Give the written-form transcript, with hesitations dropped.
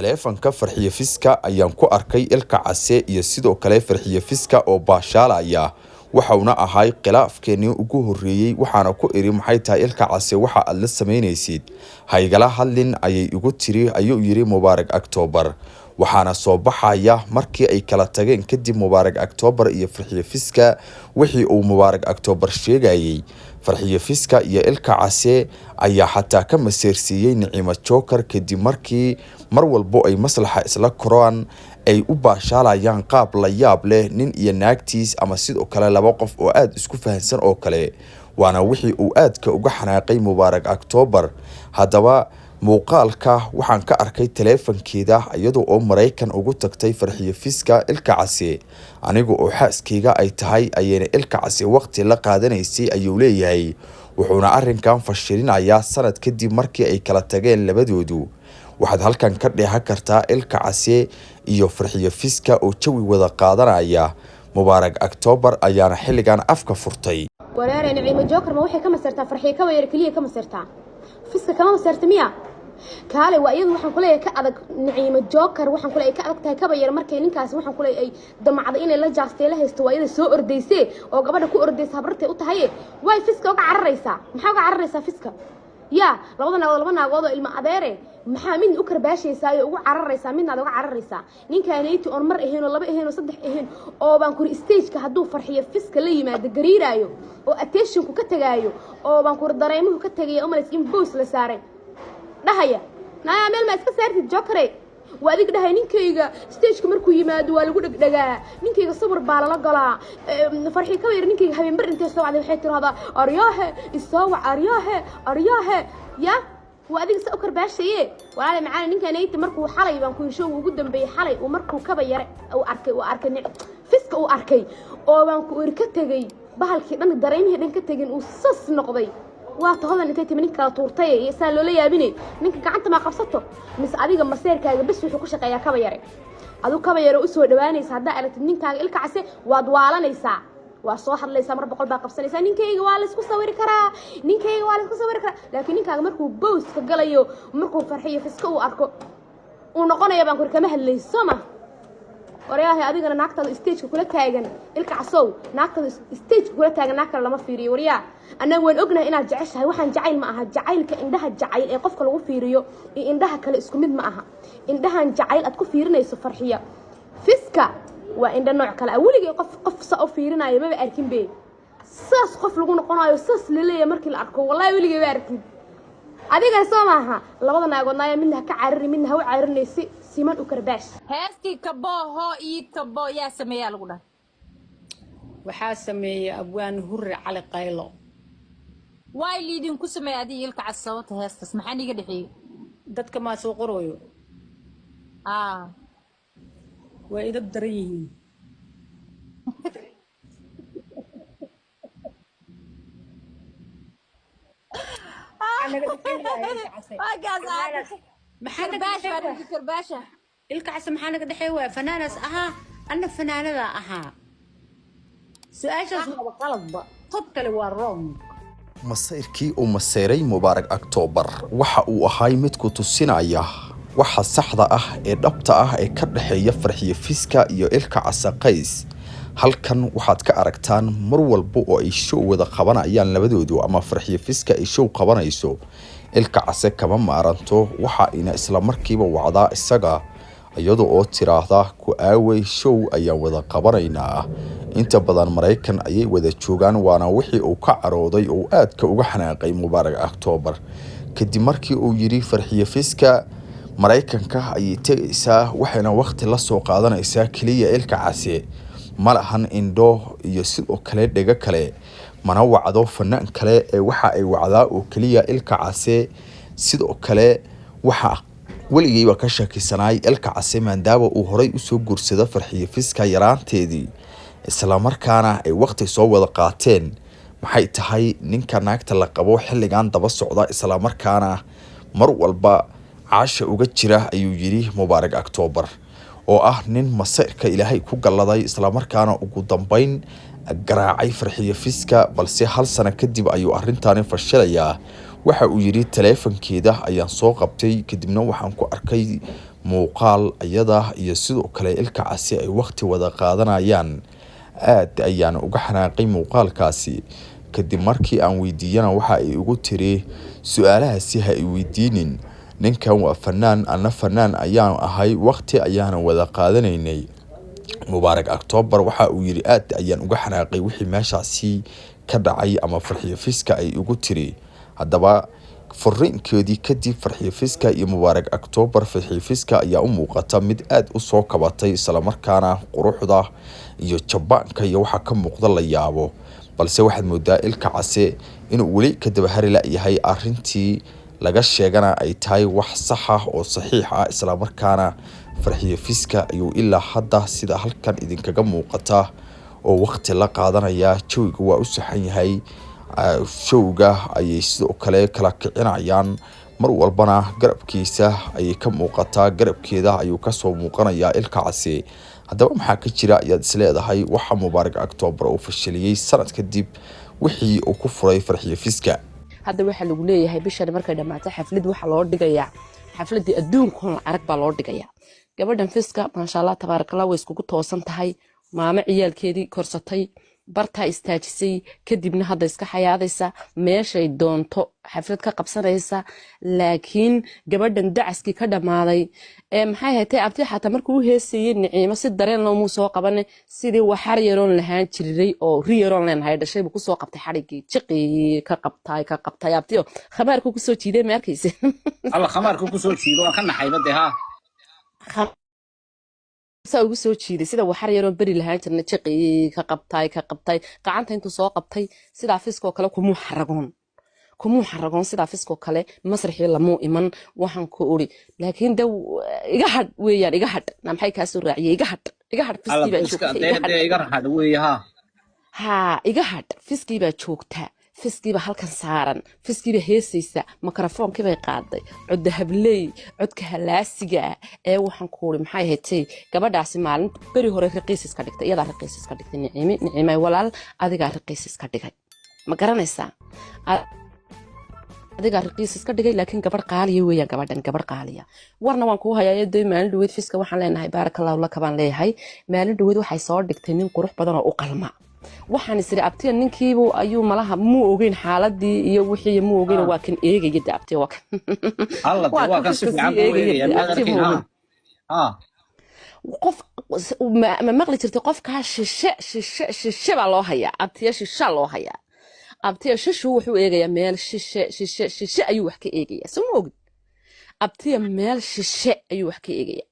Taleefanka Farxiyo Fiska ayaan ku arkay Ilka Case iyo sidoo kale Farxiyo Fiska oo baashaalaya, waxauna ahay khilaafkeenii ugu horreeyey. Waxaana ku iri, maxay tahay Ilka Case waxa aad la samaynaysid? Haygala hadlin ayay igu tiri, ayuu yiri Mubaarak October. Waxaana soo baxaya markii ay kala tageen kadib Mubaarak October iyo Farxiyo Fiska wixii uu Mubaarak October sheegayay. Farxiyo Fiska iyo Ilka Case ayaa xataa ka maseersiiyey Nicimo Joker kadib markii mar walbo ay maslaxa isla koraan ay u baashaalayaan qaab la yaab leh, nin iyo naagtiis ama sidoo kale laba qof oo aada isku fahansan oo kale. Waana wixii uu aadka uga xanaaqay Mubaarak October. Haddaba muuqaalka waxaan ka arkay taleefankeeda iyadoo oo Maraykan ugu tagtay Farxiyo Fiska Ilka Case, aniga oo xaaskeyga ay tahay ayayna Ilka Case waqti la qaadanaysay, ayuu leeyahay. Wuxuuna arrinkan fashilinayaa sanad kadib markii ay kala tageen labadoodu. Waxaad halkan ka dheehan kartaa Ilka Case iyo Farxiyo Fiska oo jawi wada qaadanaya. Mubaarak October ayaana xilligan afka furtay. Wareere, Niciimo Joker ma waxay ka masirtaa Farxiyo Kaba Yar keliya ka masirtaa? Fiska kama masirta miya? Kaale, waa iyadu waxaan kuleeyahay ka adag Niciimo Joker. Waxaan kuleeyahay ka adag tahay Kaba Yar. Markay ninkaasi, waxaan kuleeyahay, ay damacda inay la jaastay, la haysto, waa iyada soo ordaysee oo gabadha ku ordaysa, habrartay u tahaye. Way Fiska uga cararaysaa? Maxaa uga cararaysaa Fiska? Yaa labada naagood, laba naagood oo ilma adeere, maxaa midna u karbaashaysaa oo ugu cararaysaa, midna aad uga cararaysaa? Ninkaanayti oon mar ahayn oo laba ahayn oo saddex ahayn oo baan kuri stageka hadduu Farxiyo Fiska la yimaado gariiraayo oo attentionku ka tagaayo oo baan kuri dareemuhu ka tagaya, umalays in bows la saaray dhahaya. Naayaa, meel maa iska saartid Jokere? Waa adig dhahay ninkayga stageka markuu yimaado waa lagu dhegdhegaa, ninkayga sawir baa lala galaa. Farxi Kaba Yar ninkayga habeenbar intay soo wacday waxay tirahdaa, aryaahe, isoo wac, aryaahe, aryaahe. Ya waa adiga sa u karbaashaye. Walaale macaali, ninkanayta markuu xalay baan ku showga ugu dambeeyey xalay uu markuu Kaba Yare uu arkay, uu arkay Fiska uu arkay oo baan ku iri ka tegey bahalkii dhan, dareemihii dhan ka tegin, uu sas noqday. Waa tahodan intay timi ninka kala tuurtay iyo saa loola yaabine. Ninka gacanta maa qabsato mise adiga maseerkaaga bes wuxuu ku shaqeeyaa Kaba Yare? Adu Kaba Yare usoo dhawaanaysa haddaa aragtid ninkaaga Ilka Case waad waalanaysaa, waa soo hadlaysaa, mar 100 baa qabsanaysaa. Ninkayga waa laysku sawiri karaa, ninkayga waa laysku sawiri karaa. Laakiin ninkaaga markuu bowska galayo, markuu Farxiyo Fiska uu arko, uu noqonaya baan kuri kama hadlayso, soo ma? Waryaahay, adigana naagtaada stageka kula taagan, Ilka Casow, naagtaada stageka kula taagan naag kale lama fiiriyo. Waryaa, annaga waan ognahay inaad jeceshahay. Waxaan jacayl ma aha. Jacaylka indhaha jacayl ee qofka lagu fiiriyo iyo indhaha kale isku mid ma aha. Indhahan jacayl aad ku fiirinayso Farxiya Fiska waa indha nooc kale ah. Weligay qof qof saa u fiirinayo maba arkin be. Saas qof lagu noqonayo, saas laleeyahay markii la arko, wallahi weligay ma arkin. Adiga soo maaha labada naagood naaya, midna ha ka carari, midna ha u cararinaysi, siman u karbaash. Heestii Kaboo hoo ii kabo yaa sameeyaa lagu dhahay? Waxaa sameeyey abwaan Hurre Cali Qaylo. Waay liidinku sameeyay adiga Ilka Cas? Sababta heestaas maxaa niga dhexeeyey? Dadka maa soo qorooyo? Aa. Waa idab daran yihiin. Maxaa naga dhexeyn waaya Ilka Case? Waagaas Maxaa naga karbaasha dhexeyn waa waaya? ninki karbaasha. Ilka Case, maxaa naga dhexeyn waaya? Fanaanaas ahaa, anna fanaanada ahaa. Su-aashaas waaba qaladba, qof kale waa wrong. Masayrkii uu masayray Mubaarak October waxa uu ahay mid ku tusinaya waxa saxda ah ee dhabta ah ee ka dhexeeya Farxiyo Fiska iyo Ilka Case Qays. Halkan waxaad ka aragtaan mar walba oo ay show wada qabanayaan labadoodu ama Farxiyo Fiska ay show qabanayso, Ilka Case kama maaranto, waxa ayna isla markiiba wacdaa isaga iyada oo tiraahda, ku aaway, show ayaan wada qabanaynaa. Inta badan Maraykan ayay wada joogaan, waana wixii uu ka carooday oo aadka uga xanaaqay Mubaarak October kadib markii uu yidhi Farxiyo Fiska Maraykanka ayay tegaysaa, waxayna waqti la soo qaadanaysaa keliya Ilka Case. Ma lahan indho iyo sidoo kale dhego kale, mana wacdo fanaan kale ee waxa ay wacdaa oo keliya Ilka Case. Sidoo kale waxa weligayba ka shakisanaay Ilka Case maadaama uu horay usoo guursado Farxiyo Fiska yaraanteedii, islamarkaana ay waqti soo wada qaateen, maxay tahay ninka naagta la qabo xilligan daba socda, islamarkaana mar walba caasha uga jira, ayuu yidhi Mubaarak October oo ah nin masayrka Ilaahay ku galladay, islamarkaana ugu dambeyn garaacay Farxiyo Fiska. Balse hal sano kadib ayuu arrintaani fashilayaa. Waxa uu yidhi taleefankeeda ayaan soo qabtay, kadibna waxaan ku arkay Muuqaal iyada iyo sidoo kale Ilka Case ay waqti wada qaadanayaan. Aad ayaan uga xanaaqay muuqaalkaasi. Kadib markii aan weydiiyana waxa ay igu tiri su'aalahaasi ha i weydiinin. Ninkan waa fanaan, anna fanaan ayaan ahay, waqti ayaana wada qaadanaynay. Mubaarak October waxa uu yiri aad ayaan uga xanaaqay wixii meeshaasi ka dhacay ama Farxiyo Fiska ay igu tiri. Haddaba furiinkeedii kadib Farxiyo Fiska iyo Mubaarak October, Farxiyo Fiska ayaa u muuqata mid aad u soo kabatay, isla markaana quruxda iyo jabaanka iyo waxa ka muuqda la yaabo. Balse waxaad moodaa Ilka Case inuu weli ka daba hari la'yahay arrintii laga sheegana ay tahay wax sax ah oo saxiix ah, isla markaana Farxiyo Fiska ayuu ilaa hadda sida halkan idinkaga muuqata oo waqti la qaadanaya. Jawiga waa u saxan yahay, showga ayay sidoo kale kala kicinayaan, mar walbana garabkiisa ayay ka muuqataa, garabkeeda ayuu kasoo muuqanayaa Ilka Case. Haddaba maxaa ka jira ayaad isleedahay waxa Mubaarak October uu fashiliyey sanad kadib wixii uu ku furay Farxiyo Fiska? Hadda waxaa lagu leeyahay bishan markay dhammaato xaflad waxaa loo dhigayaa, xafladii adduunkan la arag baa loo dhigayaa. Gabadhan Fiska, maasha Allah, tabaarakallah, way iskugu toosan tahay. Maamo ciyaalkeedii korsatay, bartaa istaajisay, kadibna hadda iska xayaadaysa, meeshay doonto xaflad ka qabsanaysa. Laakiin gabadhan dacaskii ka dhammaaday ee maxay haytay abti, xataa markuu u heesayey Niciimo si dareen loomuu soo qabane, sidii waxar yaroon lahaan jiray oo ri yaroon leenahay dhashay buu kusoo qabtay xadhiggii, jiqii ka qabtay ka qabtay. Abtiyo khamaarkuu kusoo jiiday, ma arkayse? Alla, khamaarku kusoo jiido waan ka naxayba dee haa. Saa ugu soo jiiday sida waxar yaroon beri lahaan jirna, jiqii ka qabtay ka qabtay, gacanta intuu soo qabtay sidaa Fiskoo kale kumuu xaragoon, kumuu xaragoon sidaa Fiskoo kale masraxii lamuu iman. Waxaan ku uri laakiin de iga hadh weeyaan, iga hadh na maxay kaa soo raaciyey? Iga hadh, iga hadh. Alla, Fiskii baa Fiska joogta, dee iga hadh. Dee iga raxadh weeye haa. Haa, iga hadh. Fiskii baa joogta, fiskii baa halkan saaran, fiskii baa heesaysa, mikrofoonkii bay qaaday, codda habley, codka halaasiga ah ee waxaan ku uri maxay ahayd gabadhaasi maalin beri hore raqiis iska dhigtay, iyadaa raqiis iska dhigtay. Niciimi, Niciimay walaal, adigaa raqiis iska dhigay, ma garanaysaa? Adigaa raqiis iska dhigay, laakiin gabadh qaaliya weeyaan gabadhan, gabadh qaaliya. Warna waan kuu hayaa doy. Maalin dhaweyd Fiska waxaan leenahay baarakallahu laka baan leeyahay. Maalin dhaweyd waxay soo dhigtay nin qurux badan oo u qalma. Waxaan isiri abtiya ninkiibu ayuu malaha muu ogeyn xaaladii iyo wixii muu ogeyn. Waa kan eegaya de abtiya, waa kan. Alla dee waa waa kan kan si Fiska fiican sii buu eegaya eegaya de miyaad abtiya arkayn muu haa ogeyn. Haa. Qof ma maqli jirtay? Qofkaa shishe shishe shishe baa loo hayaa abtiya, shisha loo hayaa abtiya. Shishu wuxuu eegayaa meel shishe shishe shishe ayuu wax ka eegayaa, soo ma ogid abtiya? Meel shishe ayuu wax ka eegayaa.